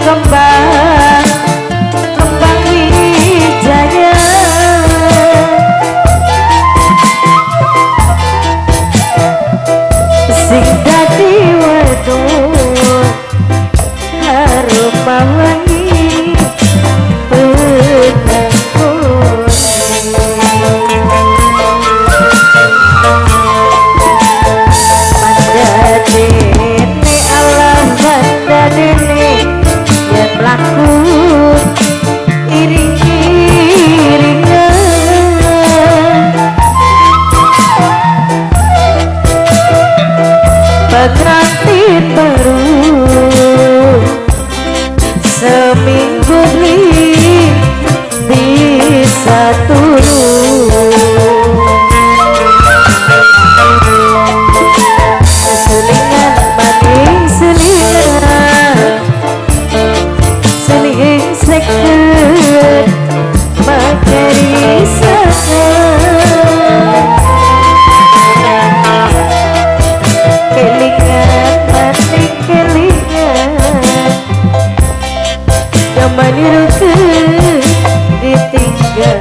Kembang kembang wijaya sing dadi wedhus arupa wangi benang kuning mandadene alam mandadene yen mlaku iring-iringan pengantin baru seminggu beli bisa turu selingan maning selingan seling seket materi seket kelingan maning kelingan jaman niruke ditinggal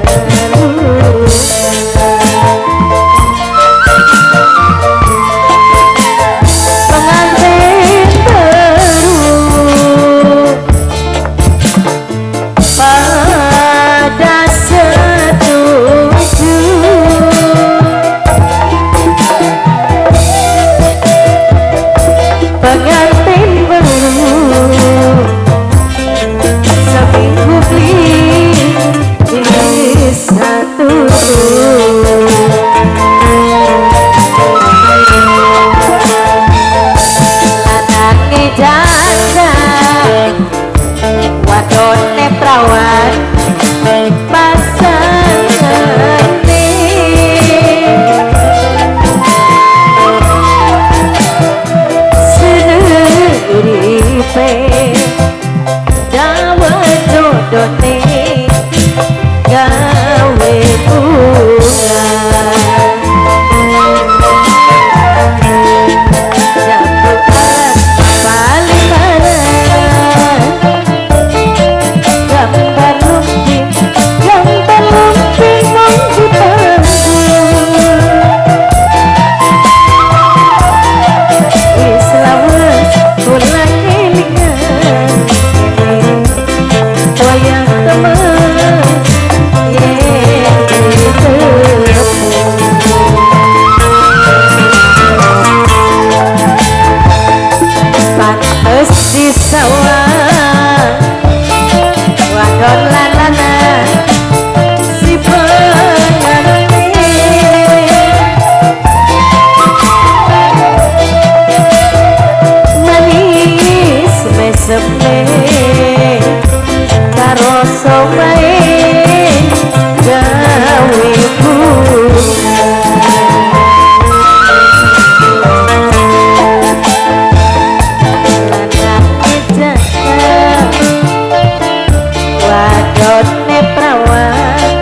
pengantin baru pada setuju pengantin baru seminggu beli bisa turu lanange janda wadone prawan pasangane seneng uripe dawet jodone gawe bunga jambukan paling mana gambar lumping mung dipanggung wis lawas kula kelingan wayang temen yen ditepung pantes disawang wadon lan lanang si pengantin manis meseme karo somae gawe bunga lanange janda wadone prawan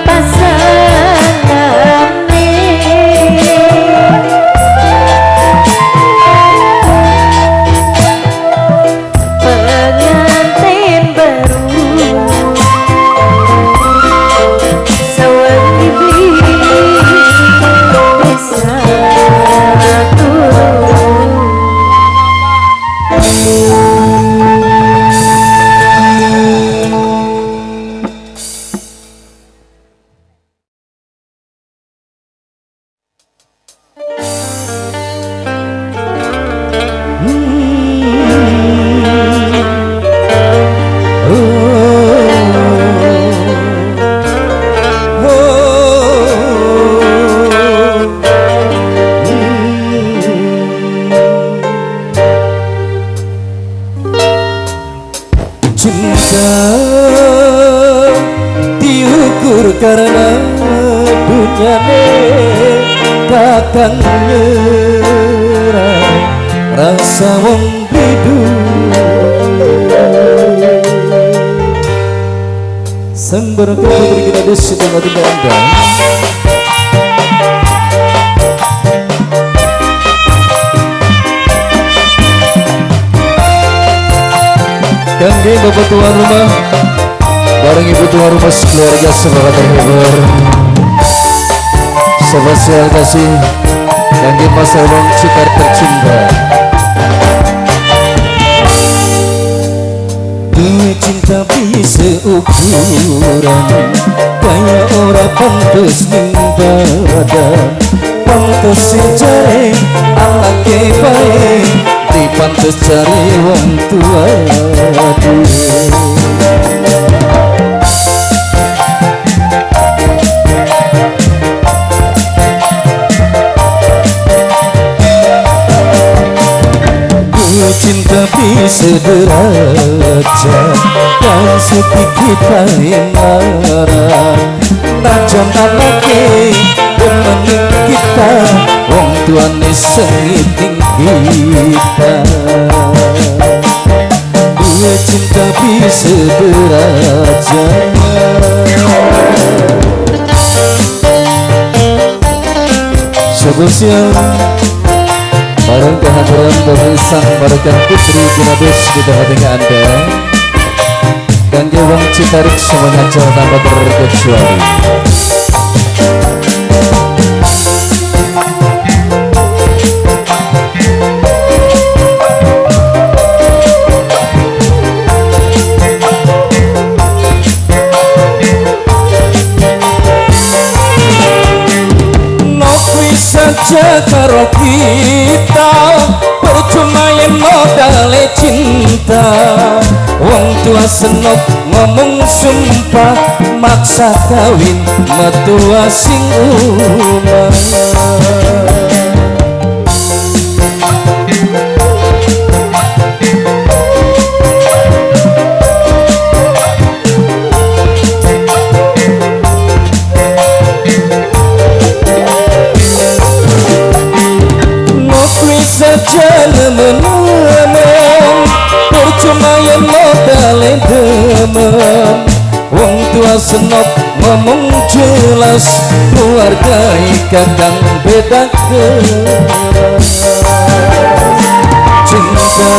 pasangane pengantin baru sewengi beli bisa turu. Cinta diukur karena dunyane kakang nyerah rasa wong bidu sang barangkali putri kita desi tengah tinggal. Kangge bapak tuan rumah bareng ibu tuan rumah sekeluarga semoga terhibur. Spesial kasih kangge Mas Herwan Cikar tercinta. Duwe cinta bisa ukuran kaya ora pantes ning badan, pantes sing jare anake bae, dipantes jare wong tua duwe. Cinta bisa derajat dan sedikit lain marah, najan anake demenin kita, wong tuane sengit kita. Dua cinta bisa derajat. Spesial bareng kehadiran dari sang Barokah Putri Ginades di tengah-tengah Anda. Kangge wong Citarik semuanya tanpa terkecuali. Saja karo kita percuma yen modale cinta, wong tua senok ngomong sumpah maksa kawin metua sing umah. Saja nemen-nemen percuma yen modale demen, wong tua senok ngomong jelas keluarga kakang beda keras. Cinta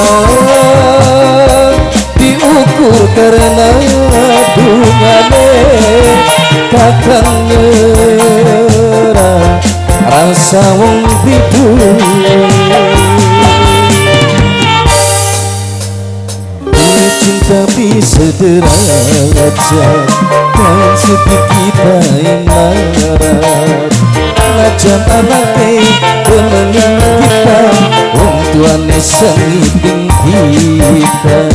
diukur karena dungane kakang nyerah rasa wong biduwe. Cinta bisa derajat dan sedikit lain larat, najan anake demenin kita, wong tuane sengiting kita.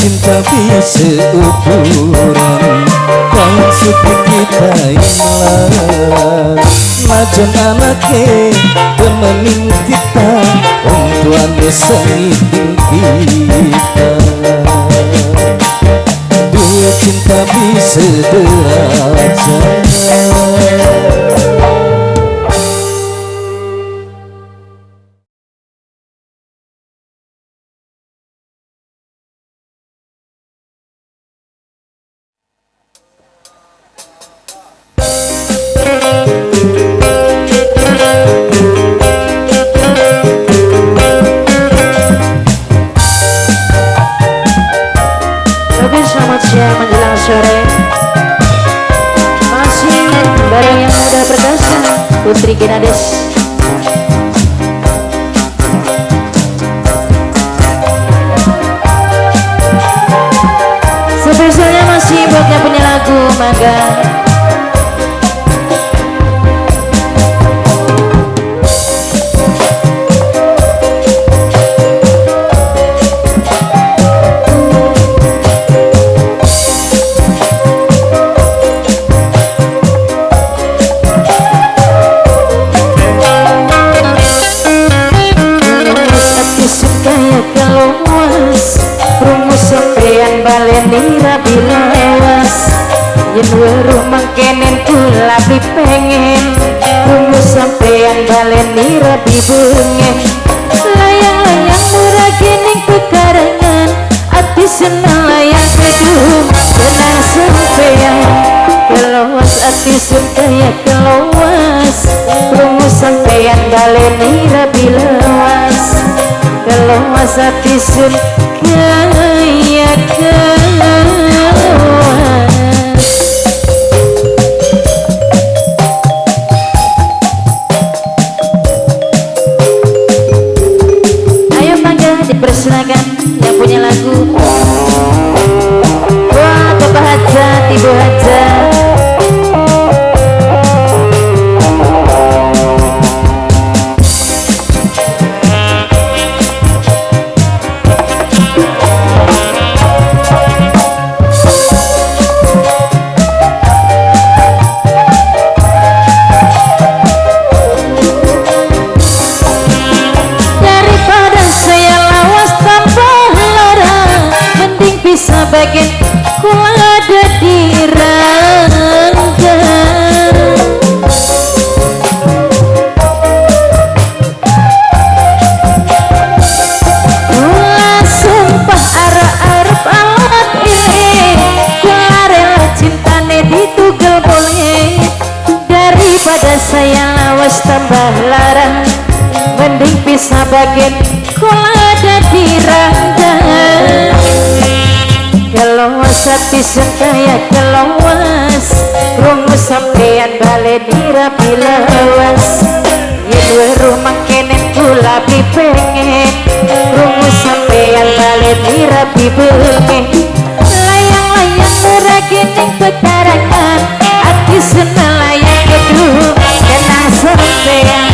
Cinta bisa ukuran dan sedikit lain larat, najan anake demenin kita, wong tuane sengiting kita. Dua cinta bisa derajat. Masih bareng yang muda perkasa Putri Ginades. Spesialnya masih buat yang punya lagu mangga. Yen weruh mangkenen kula pengen krungu sampeyan baleni rabi bengen, layang-layang murah ning pekarangan, ati seneng layang kedung kenal sampeyan. Keluas ati sun kaya keluas, krungu sampeyan baleni rabi lewas. Keluas ati sun kaya keluas. Ayo mangga dipersilakan yang punya lagu. Wah, Bapak Hajat, Ibu Hajat. Bisa bagian kula ada di rangga. Kula sumpah arep-arep alat ini, kula rela cintane ditugel boleh. Daripada saya lawas tambah larang, mending bisa bagian kula ada di rangga. Keluas ati sun kaya keluas, krungu sampeyan baleni rabi lewas. Yen weruh mangkene kula beli pengen, krungu sampeyan baleni rabi bengen. Layang-layang ora gening pekarangan, ati sun melayang keduh kena sampeyan.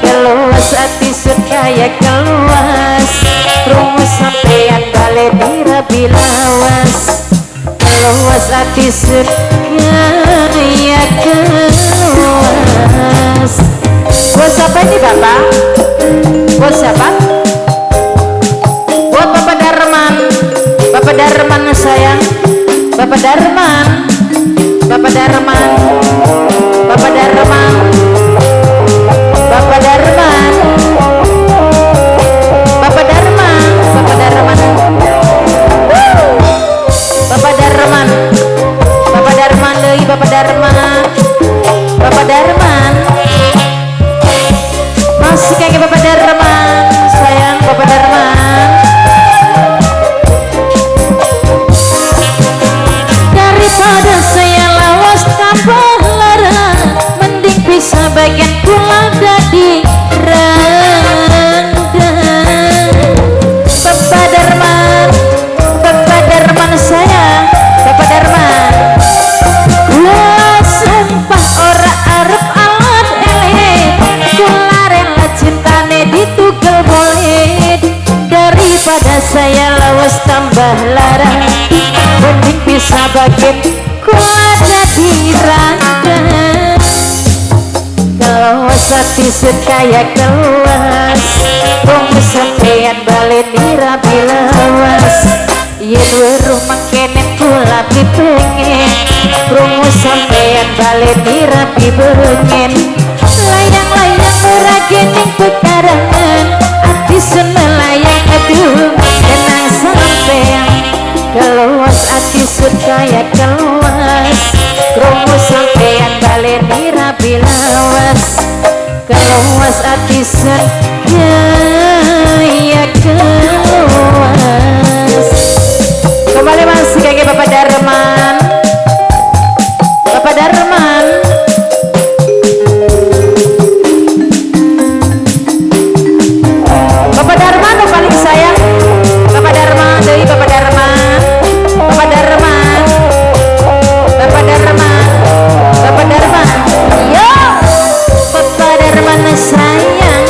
Keluas ati sun kaya keluas, krungu sampeyan baleni rabi lawas. Keluas ati sun kaya keluas. Buat siapa ini Bapak? Buat siapa? Buat Bapak Darman. Bapak Darman sayang. Bapak Darman. Bapak Darman. Bapak Darman. Bapak Darman. Bapak Darman. Bapak Darman. Bapak Darman. Bapak Darman deui, Bapak Darman. Bapak Darman. Masih kayak Bapak Darman, sayang Bapak Darman. Daripada saya lawas tambah lara, mending bisa bagian kula dadi rangga. Bapak Darman, Bapak Darman sayang, Bapak Darman. Kula sumpah ora arep alat elek, kula rela cintane ditugel boleh. Daripada saya lawas tambah lara, mending bisa bagian kula dadi rangga. Keluas ati sun kaya keluas, krungu sampeyan baleni rabi lewas. Yen weruh mangkene kula beli pengen, krungu sampeyan baleni rabi bengen. Layang-layang ora gening pekarangan, ati sun melayang aduh kena sampeyan. Keluas ati sun kaya keluas, krungu sampeyan baleni rabi lawas. Keluas ati sun kaya keluas. Kembali masih kayak Bapak Darman. Bapak Darman. Bapak Darman lo paling sayang. Bapak Darman deui, Bapak Darman. Bapak Darman. Bapak Darman. Bapak Darman. Yo. Bapak Darman sayang.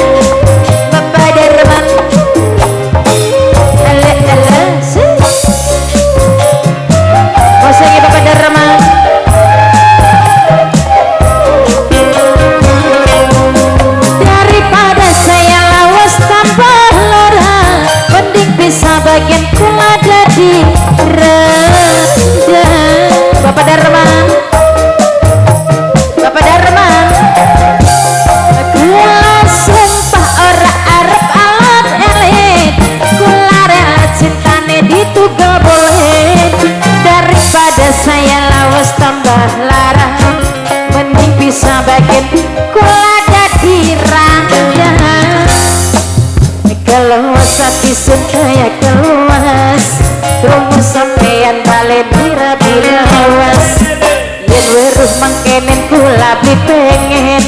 kenen kula beli pengen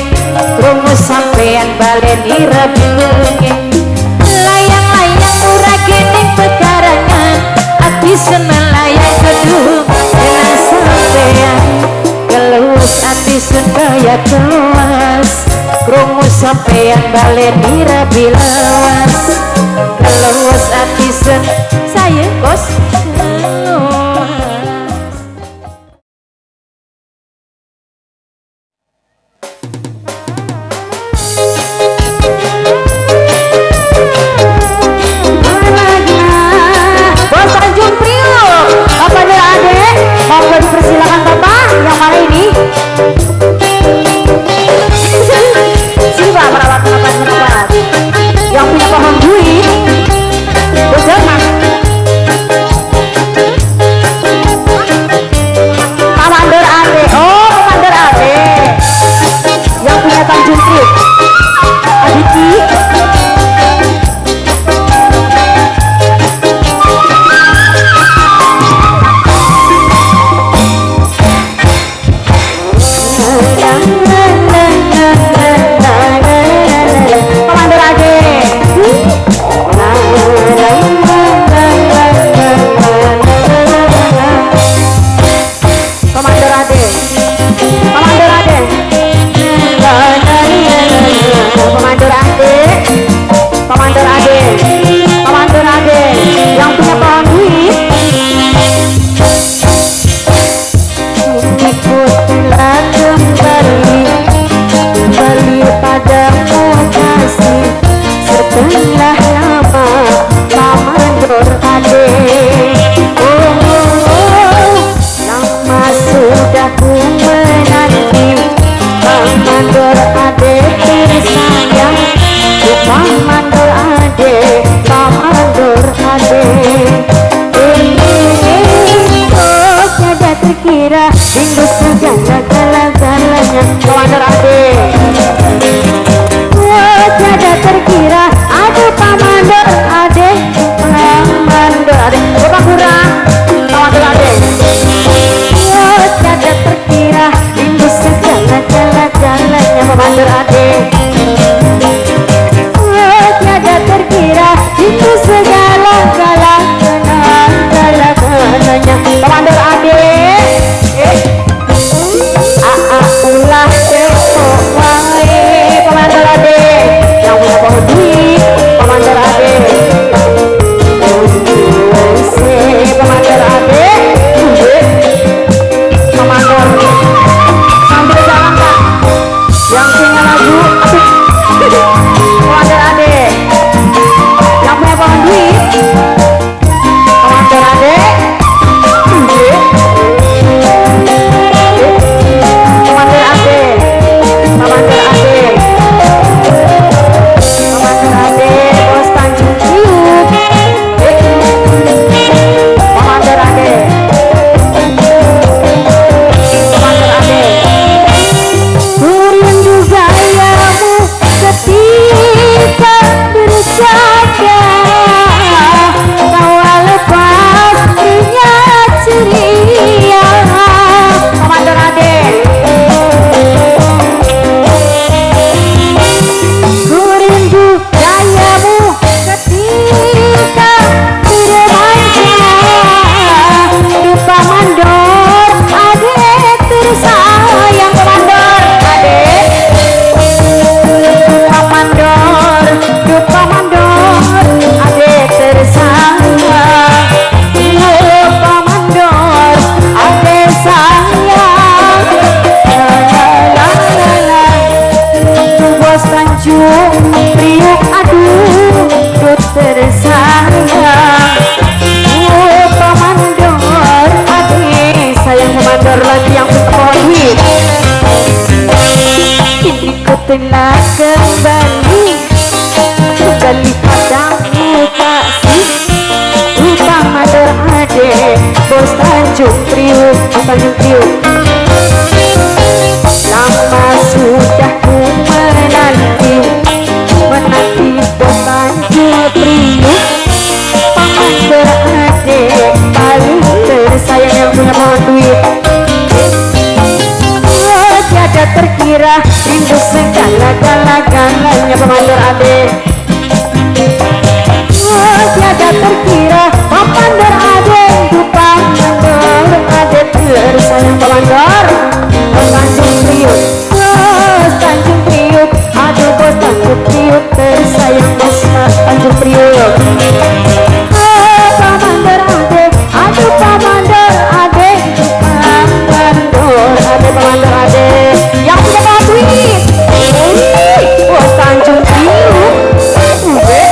krungu sampean baleni rabi pengen layang-layang ora gening pekarangan ati seneng layang kedung kena sampean kelus ati sun kaya keluas krungu sampean baleni rabi lawas kelus ati sun saya kos telah kembali, kembali padamu kasih. Utama terade bos Tanjung Priuk, Tanjung Priuk. Lama sudah ku menanti, menanti bos Tanjung Priuk. Paman berade paling tersayang yang punya pohon duit. terkira, rindu segala-gala-galanya Pamandor Ade. Oh, tiada terkira, Pamandor Ade, Pamandor Ade tersayang Pamandor. Bos Tanjung Priuk, Bos Tanjung Priuk, aduh Bos Tanjung Priuk tersayang Bos Tanjung Priuk. Oh, Pamandor Ade, aduh Pamandor Ade, Pamandor Ade, Pamandor Ade. Yang punya bawa duit, Bos Tanjung Priuk. Bos Tanjung Priuk.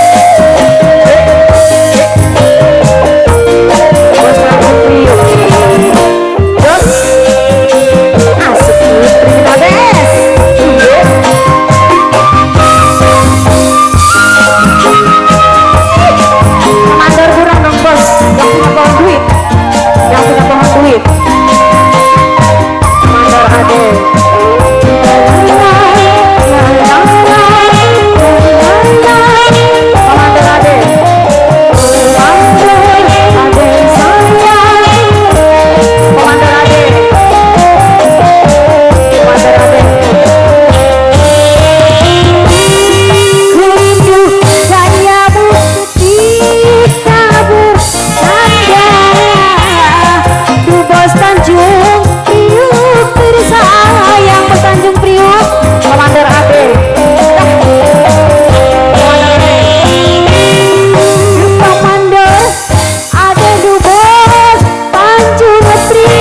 Bos asik Putri Bes. Pamandor kurang dong bos, yang punya pohon duit, yang punya pohon duit. Pamandor Ade. Pamandor Ade. Pamandor Ade sayang. Pamandor Ade. Pamandor Ade. Ku rindu gayamu ketika bersandar. Du Bos Tanjung Priuk tersayang, Bos Tanjung Priuk. Pamandor Ade. Pamandor Ade. Pamandor Ade du Bos Tanjung Priuk.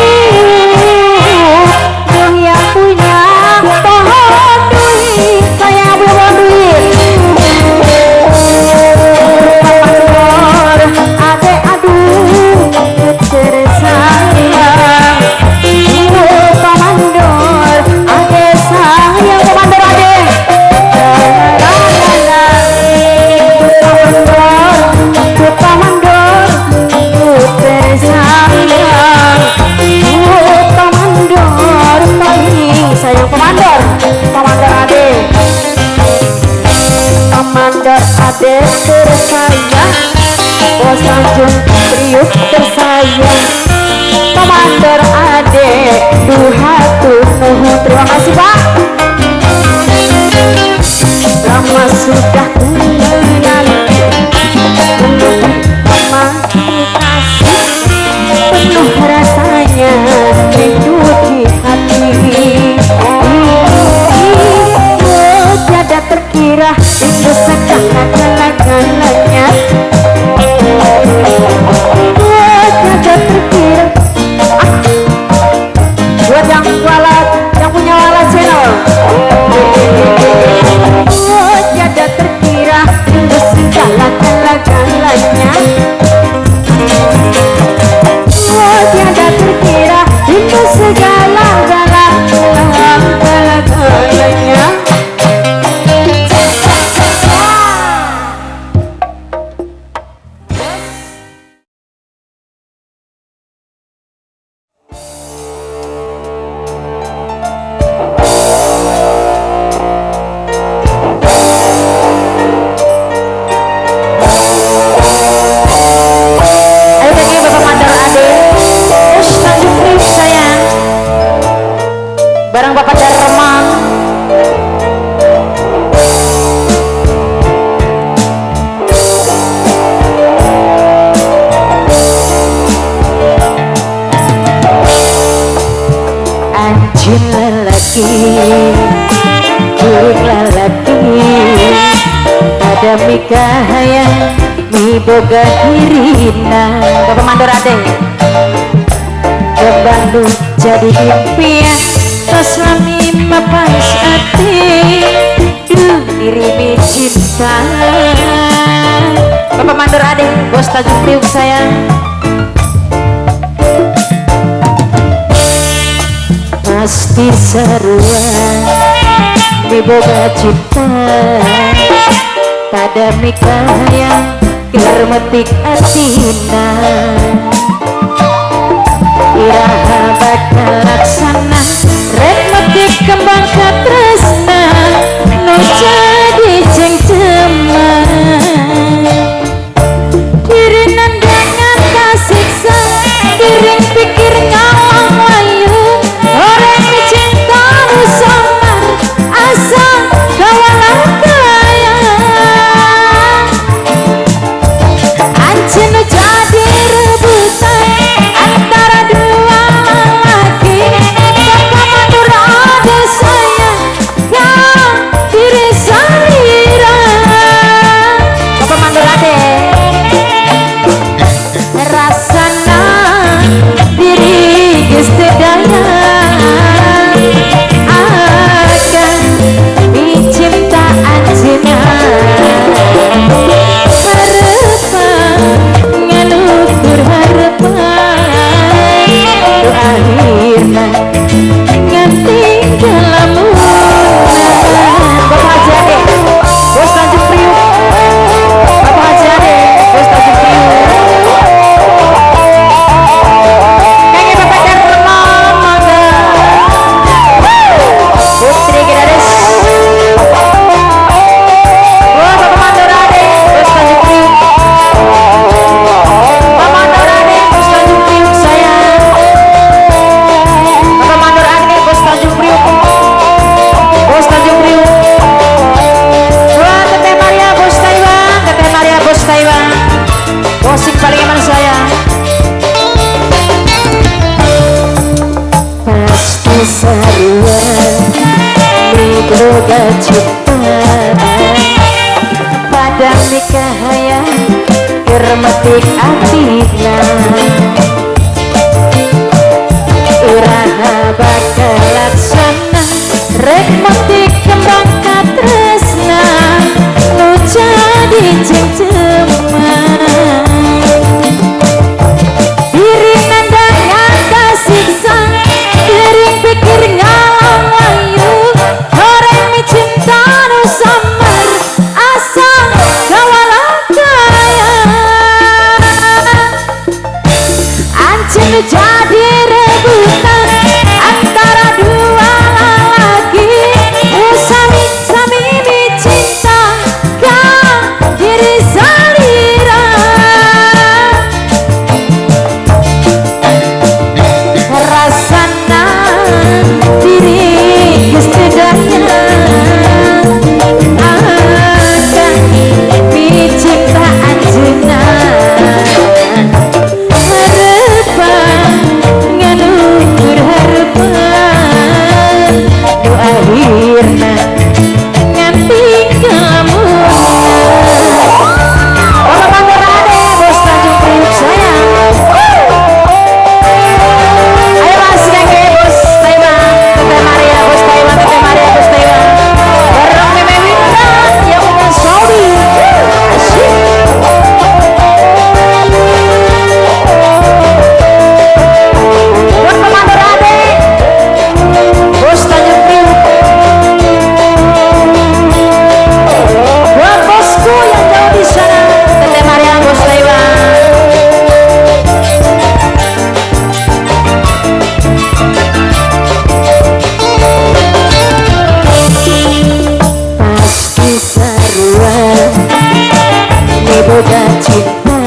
Duh yang punya pohon duit, saya punya pohon duit. Pamandor Ade aduh tersayang. Pamandor Ade sayang, Pamandor Ade. Pamandor, Pamandor, tersayang. Pamandor paling sayang, Pamandor, Pamandor Ade. Pamandor Ade tersayang, Bos Tanjung Priuk tersayang. Pamandor Ade duhatur nuhun. Terima kasih Pak. Lama sudah ku menanti, menanti kasih, penuh rasanya rindu di hati. Oh, tiada terkira, rindu segala-galanya. Oh, tiada terkira. Buat yang wala, yang punya Wala Channel. Oh, tiada terkira, rindu segala-galanya. Oh, tiada terkira, rindu segala-galanya. Ayo thank you Bapak Mandor Ade. Bos Tanjung Priuk sayang. Bareng Bapak Dharma. Anjing lelaki, kuring lelaki, ada mikahayang miboga dirina. Bapak Mandor Ade. Ke Bandung jadi impian, tos lami mapas ati, duh dirimi cinta. Bapak Mandor Ade, Bos Tanjung Priuk sayang. Pasti sarua miboga cinta, tada mikahayang keur metik atina. Iraha bakal laksana, rek metik kembang katresna, nu jadi cengceman. Diri nandangan kasiksa, diri pikir ngawang layu, orang cinta nu samar. boga cinta pada nikah keur metik atina iraha bakal laksana rek metik kembang katresna nu jadi cengceman diri nandang kasiksa diri pikir ngalang layu horeng micinta nu samar asa kawalakaya anjeun jadi rebutan antara dua lalaki sami cinta ka diri salira rasana diri geus teu daya akan micinta anjeunna harapan ngaluhur harapan nu akhirna nganti kelamunan. Bapak Mandor Ade, Bos Tanjung Priuk sayang. Ayo mas kangge Bos Taiwan, Teteh Maria, Bos Taiwan, Teteh Maria, Bos Taiwan. Bareng Meme Winda yang punya Saudi. Asyik. Buat Pak Mandor Ade, Bos Tanjung Priuk. Buat bosku yang jauh di sana, Teteh Maria, Bos Taiwan. Pasti sarua ini boga cinta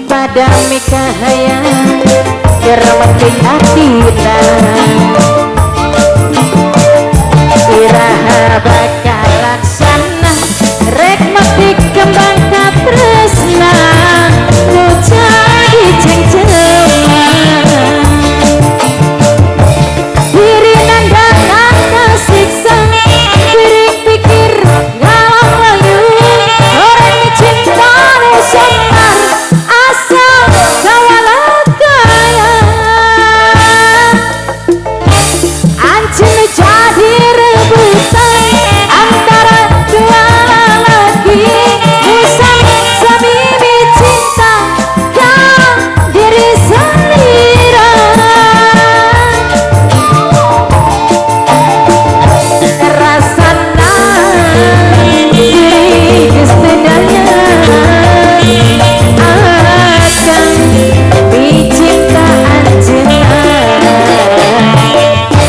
pada mikahaya keur metik atina iraha bakal laksana rek metik kembang katresna nu jadi cengceman diri nandang kasiksa piring pikir ngalang layu horeng cinta nu samar asa kawalakaya anjeun jadi rebutan antara dua lalaki nu sami cinta ka diri salira rasana diri geus teu daya akan micinta anjeunna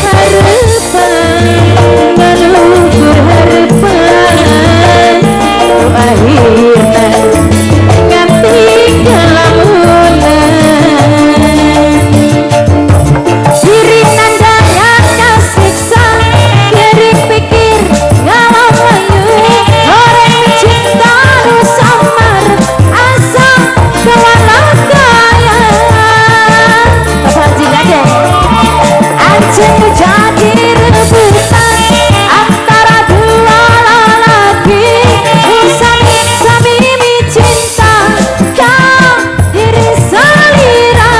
harapan ngaluhur harapan nu akhirna nganti kalamunan diri nandang kasiksa piring pikir ngalang layu horeng cinta nu samar asa kawalakaya Bapak Haji Ade anjeun jadi rebutan antara dua lalaki sami cinta ka diri salira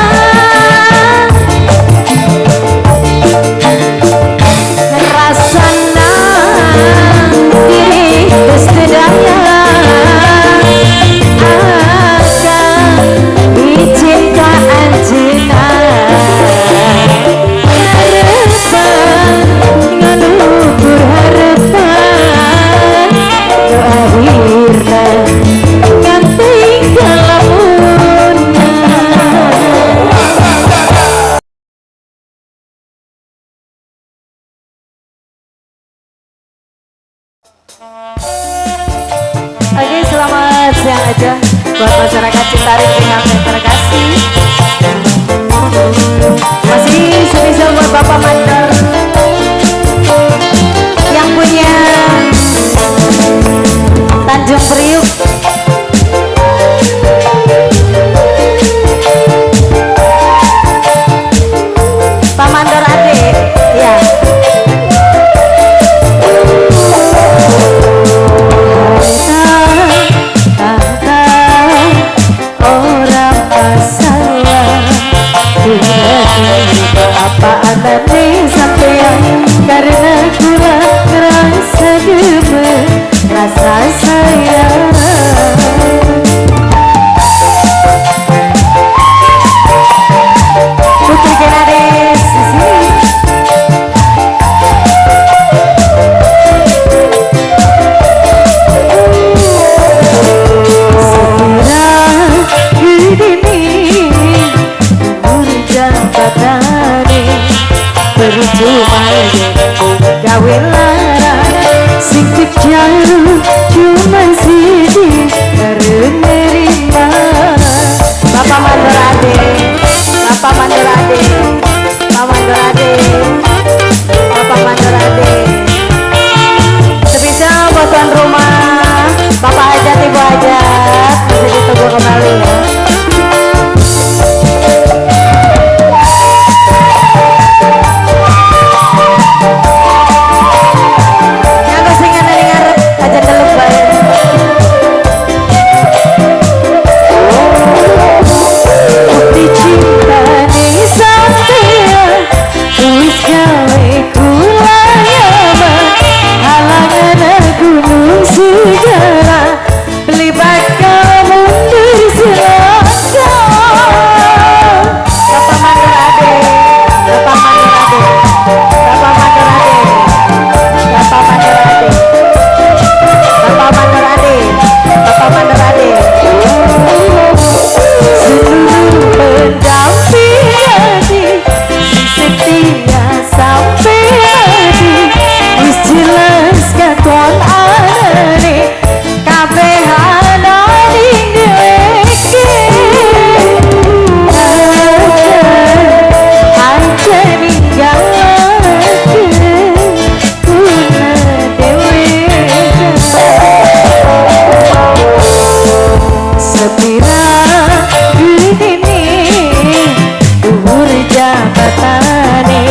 rasana diri geus teu daya akan micinta anjeunna harapan ngaluhur harapan nu akhirna nganti kalamunan. Oke, selamat siang aja buat masyarakat Citarik yang terkasih. Masih spesial buat Bapak Mandor yang punya Tanjung Priuk. Pak Mandor Ade, ya. Gawe lara sing dijaluk cuma siji bareng nerima. Bapak Mandorade, Bapak Mandorade, Bapak Mandorade, Bapak Mandorade. Spesial buat tuan rumah, Bapak Hajat, Ibu Hajat, masih ditunggu kembali ya. Nganggo sing ana ning ngarep aja delok bae. Bukti cintane sampeyan wis gawe kula nyaman, halangan gunung segala beli bakal mundur silaka. Bapak Mandorade, Bapak Mandorade, Bapak Mandorade, Bapak Mandorade, Bapak Mandorade, Bapak Mandorade. Seluruh pendamping hati sing setia sampai mati, wis jelas katon anane kabeh ana ning dheweke. Aja ninggalake guna dhewe. Sepira gedene dhuwur jabatane,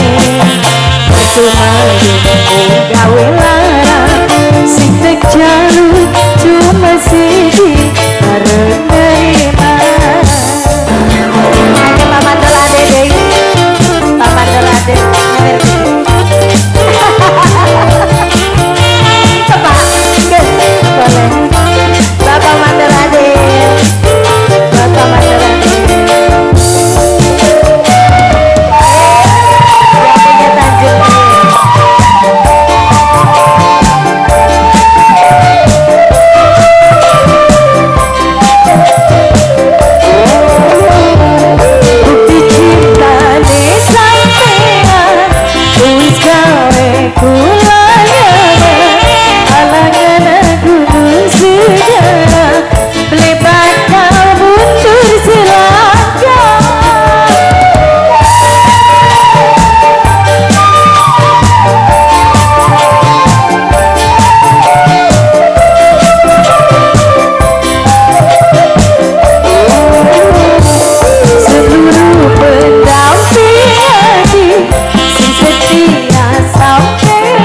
percuma gawe lara sing tek jaluk cuma siji bareng nerima. Oke, Pak Mandorade deui, Pak Mandorade nyawir. Tepak, boleh. Bapak Mandorade, Bapak Mandorade. Yang punya Tanjung. Bukti cintane sampeyan wis gawe kula nyaman, halangan gunung segala beli bakal mundur silaka. Seluruh pendamping hati sing setia sampai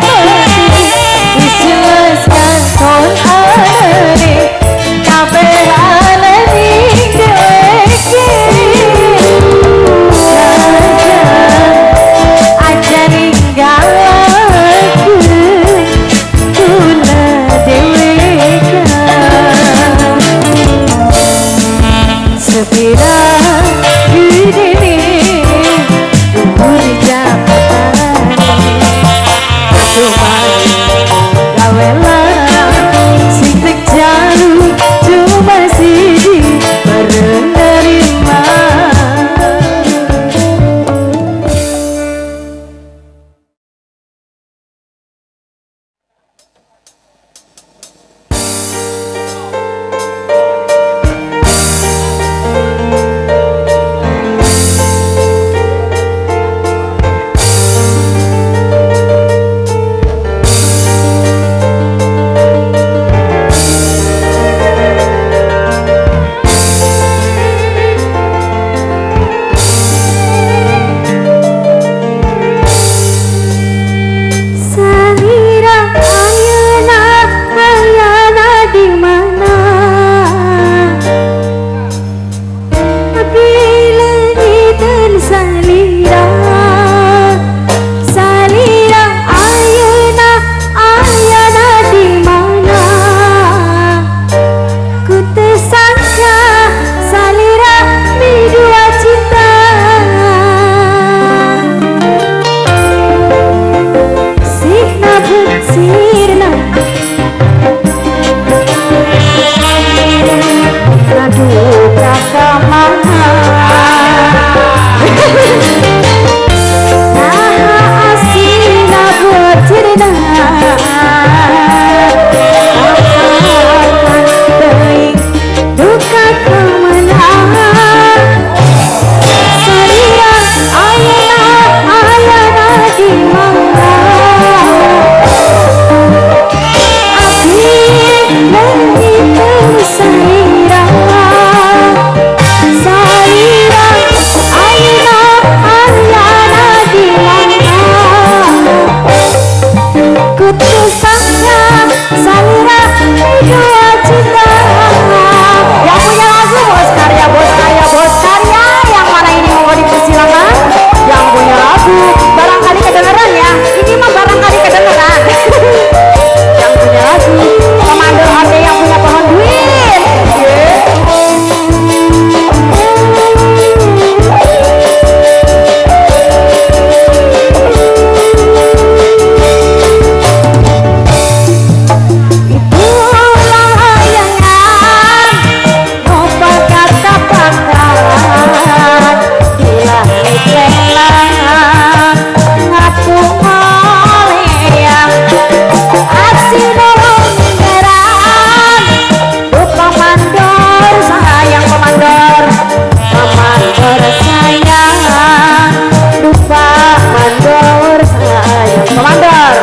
Komandor.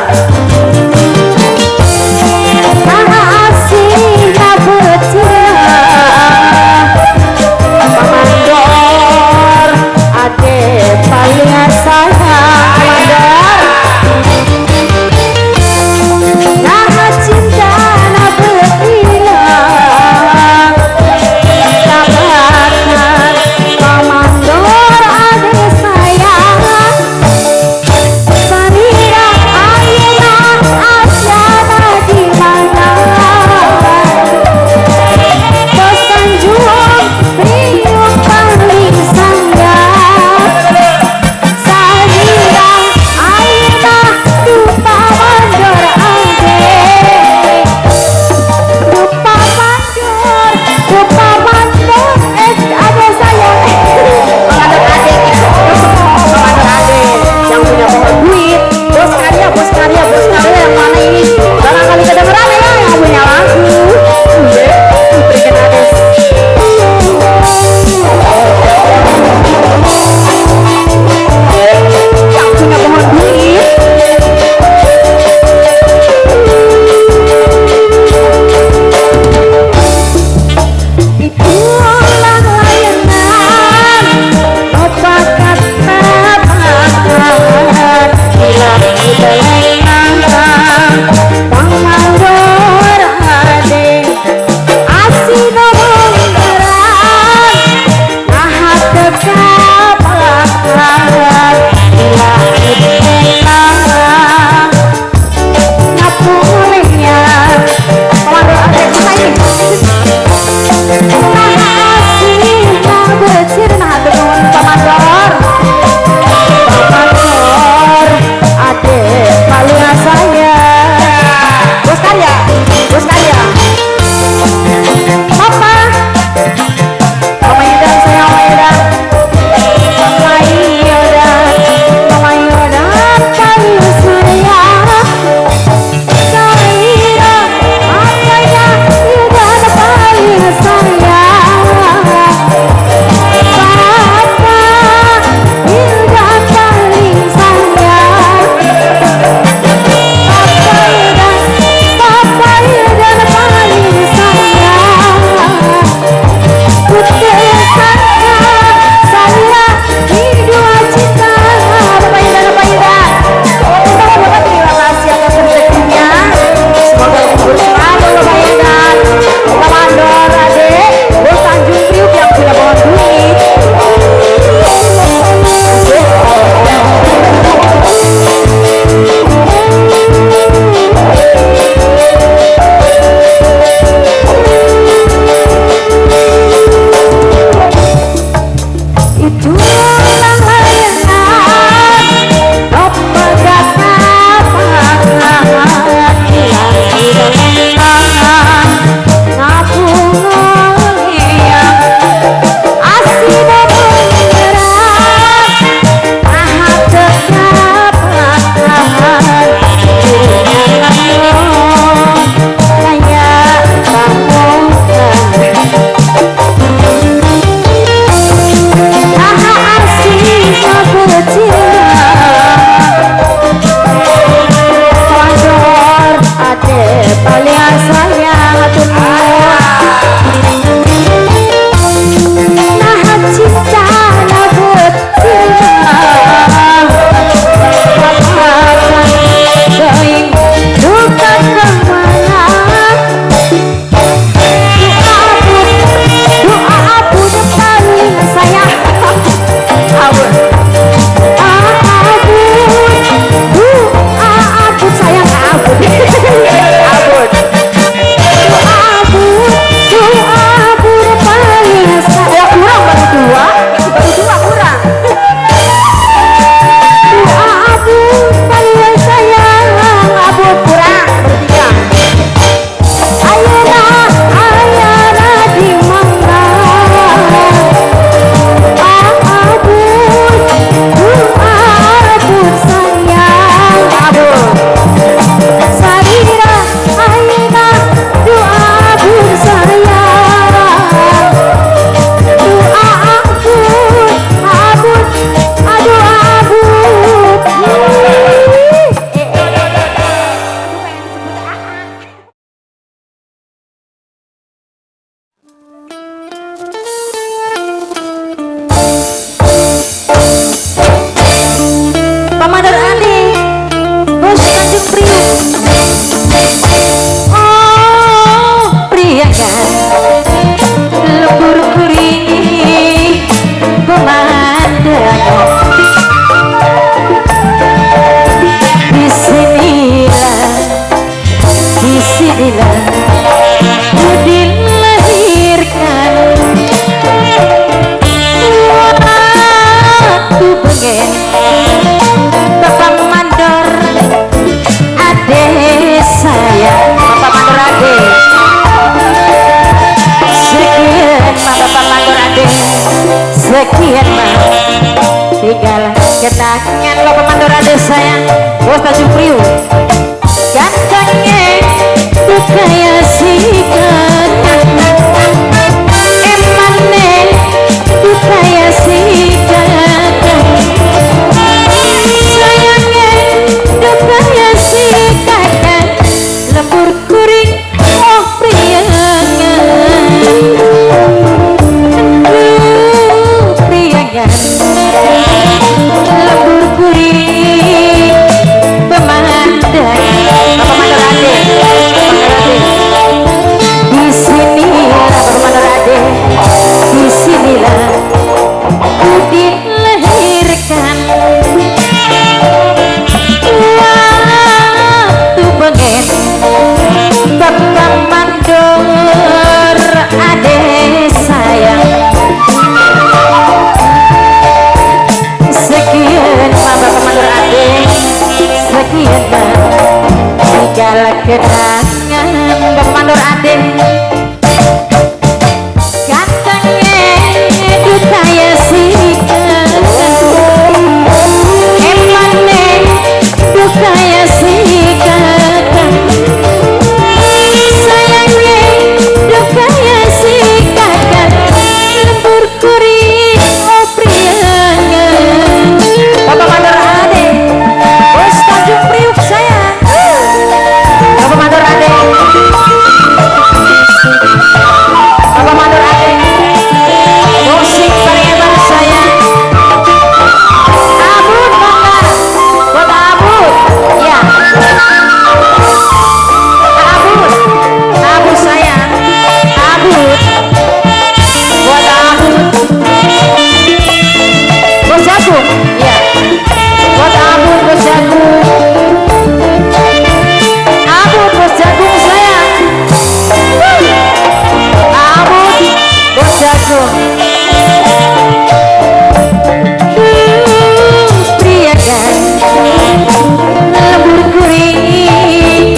Asina bocah Komandor ade paling sayang Komandor. Nah cinta na berhilang kabarkan Komandor ade sayang. Sanira Priuk. Oh priangan lembur kuring pemandangan. Disinilah, ku dilahirkan. Waktu bengen Bapak mandor ade saya, Bapak mandor ade. Sekian ma Bapak mandor ade, sekian ma tinggal kenangan Bapak mandor ade sayang. Bos Tanjung Priuk. Gantengnya ku kaya si kakak, emane ku kaya si kakak, sayangnya ku kaya si kakak, lembur kuring oh priangan, aduh priangan, lembur kuring pemandangan. Bapak mandor ade, disinilah Bapak mandor ade, disinilah ku dilahirkan. Waktu bengen Bapak mandor ade sayang, sekian ma Bapak mandor ade, sekian ma tinggal kenangan Bapak mandor ade. Gantengnya kaya si kakak, emane kaya si kakak, sayangnya kaya si kakak, lembur kuring oh priangan. Bapak mandor ade, bos Tanjung Priuk sayang. Bapak mandor ade, Bapak mandor ade, musik paling hebat sayang. Abud mangga, buat Abud, ya. Abud, Abud sayang, Abud, buat Abud. Bos Jagung, ya. Buat Abud, bos Jagung. Abud, bos Jagung sayang. Abud, bos Jagung. Priakan lembur kuring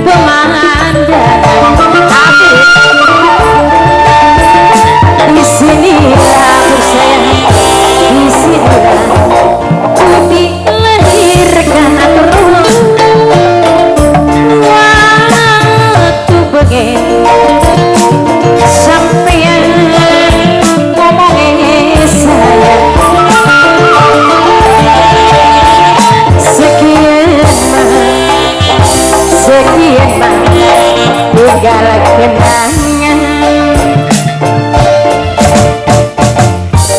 pemandangan. Abud, disinilah sayang, disinilah ku dilahirkan. Waktu bengen sampean ngomongnya sayang, sekian ma, sekian ma tinggal kenangan.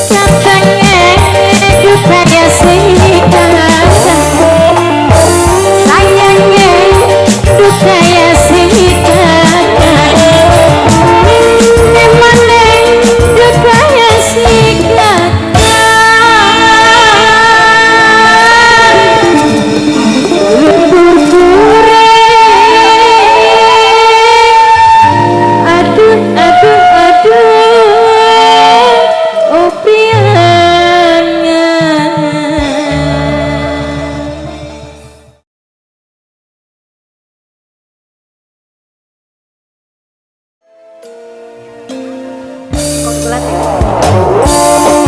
Katanya dukanya si kakak, sayangnya dukanya si kakak, emane dukanya si kakak, lembur kuring, aduh aduh aduh oh priangan.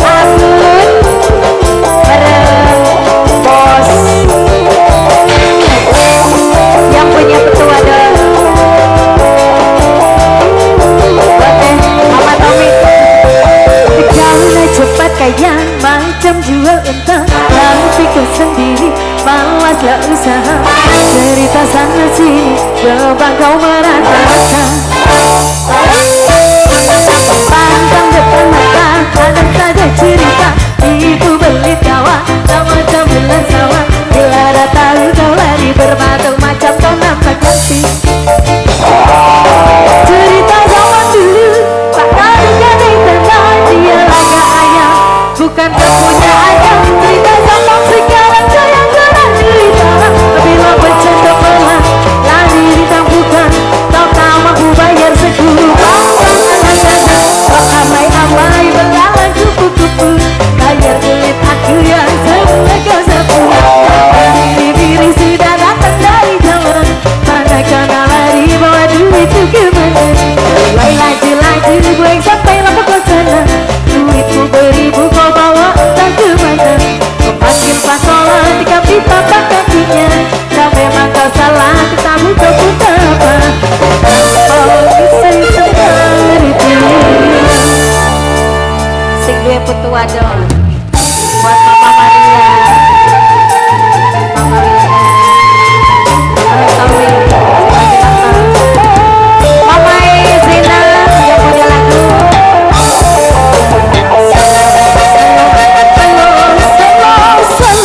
Abud bareng bos yang punya petua dong. Buat Mama Tommy. Kaulah cepat kaya macam jual unta, tapi kau sendiri malaslah usaha. Cerita sana sini coba kau merata-rata. Pantang depan mata ada saja cerita, itu belit kawan sama macam bulan sawah. Bila ada tahu kau lari bermatung macam Putu Wadon. Buat Mama Maria, Mama Wilda, Mama Mama Zina yang punya lagu. Slow, slow, slow, slow, slow.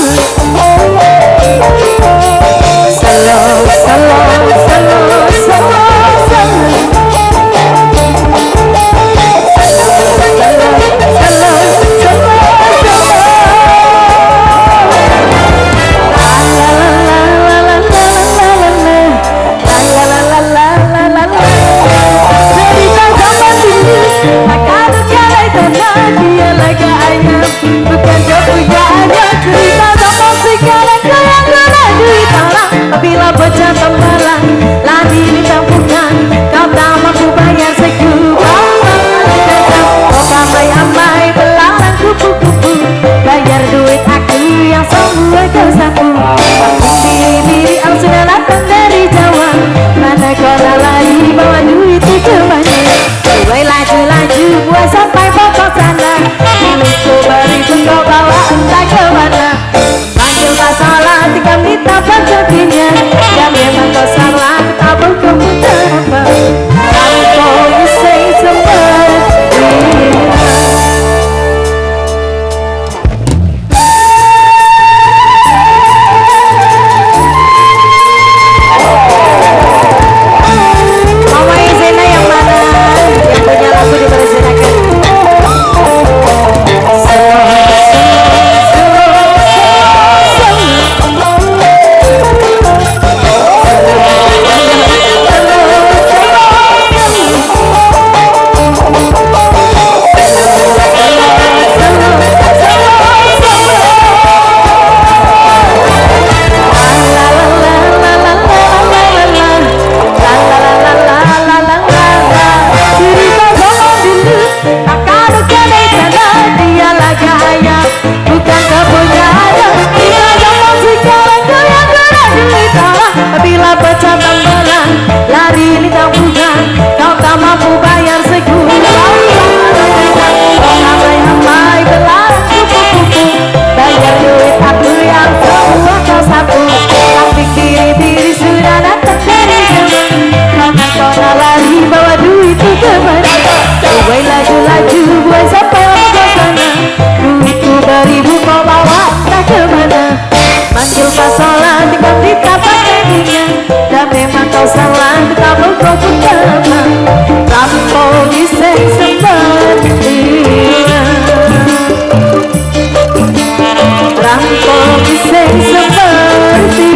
Bukan kepunyaannya, cerita zaman sekarang kayak kena duit orang. Bila bocah tembalang lari lintang bukan, kau tak mampu bayar sekubang. Kau amai-amai belalang kupu-kupu, bayar duit aku yang semua kau sapu. Diri-diri aku sudah datang dari Jawa, mana kau lari bawa duit itu kemana? Mulai laju-laju buat sampai pokok sana. Ku beribu kau bawa entah kemana. Panggil masalah tinggal minta penggantinya. Dan memang kau salah tak berkumpul apa. Tanpa sing seperti. Mama Izina yang mana? Yang punya lagu dipersilakan. Bila pecah tambalan lari lintang bukan, kau tak mampu bayar sekubang. Amai-amai belang kupu-kupu, bayar duit aku yang semua kau sapu. Tapi kiri-kiri sudah datang dari Jawa, mana kau nak lari bawa duit itu kemana? Buai laju-laju buai sampai ke sana, duitku beribu kau bawa entah kemana. Manggil pasolan tinggal ditapak kakinya, dan memang kau salah betapa kau pun teman. Rampok iseng seperti, rampok iseng seperti.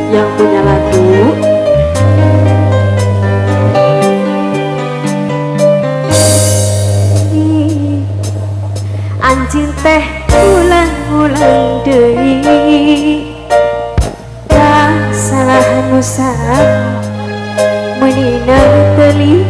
Yang punya lagu anjing teh ulang-ulang deui, kesalahan nusa menina teli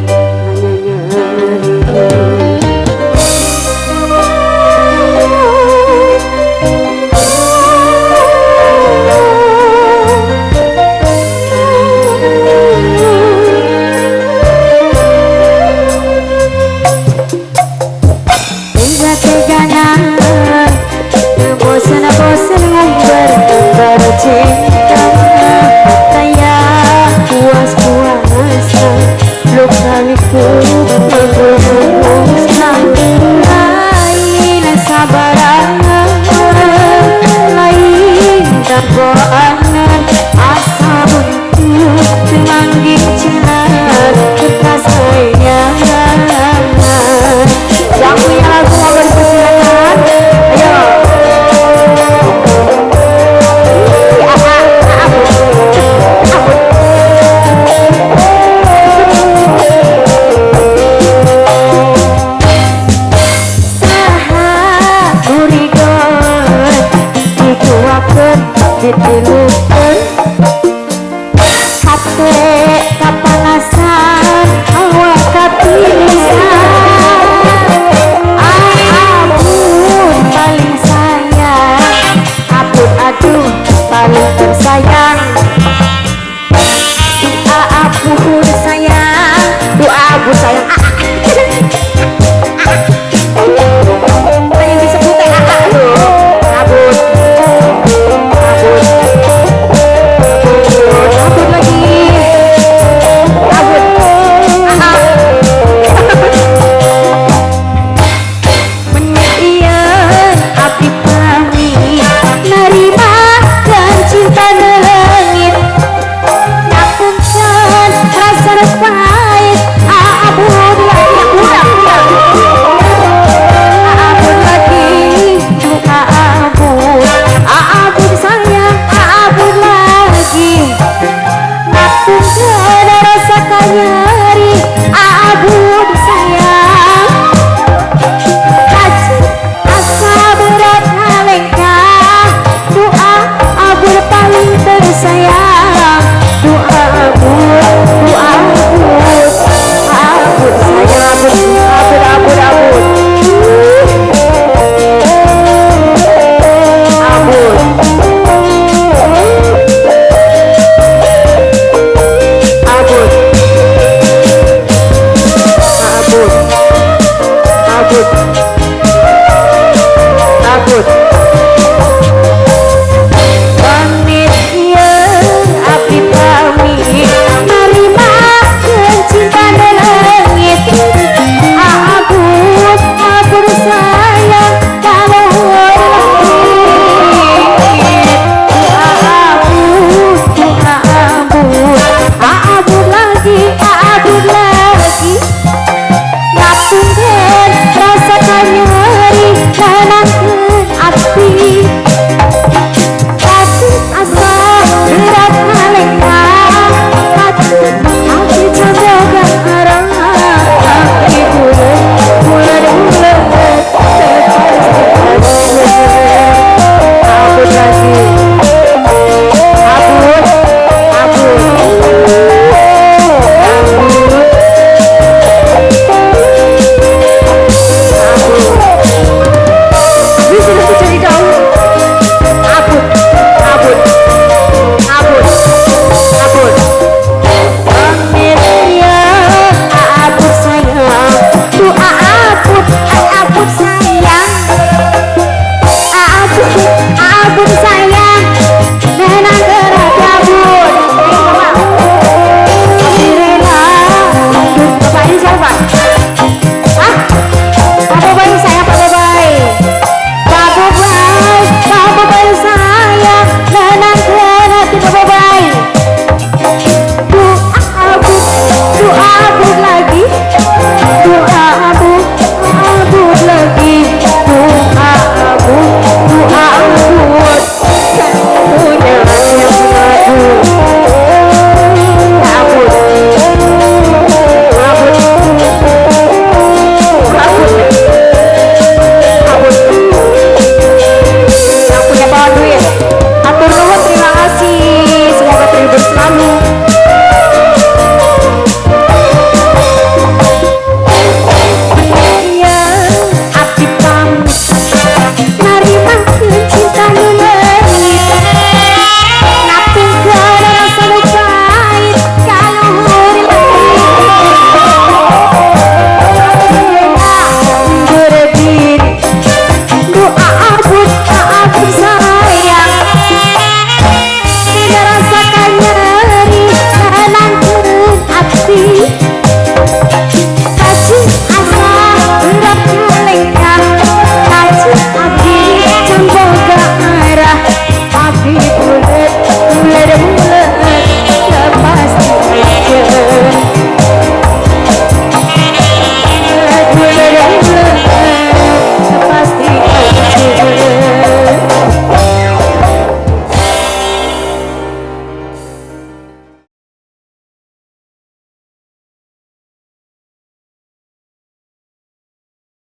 bosan-bosan ngumbar cinta, taya puas-puasa luka liku lain sabaran lain dagoanan asa buntu temanggih jalan kekasayangan. Yang punya lagu mau dipersilakan, ayo. Saha kurigon dikuakeun ditilu.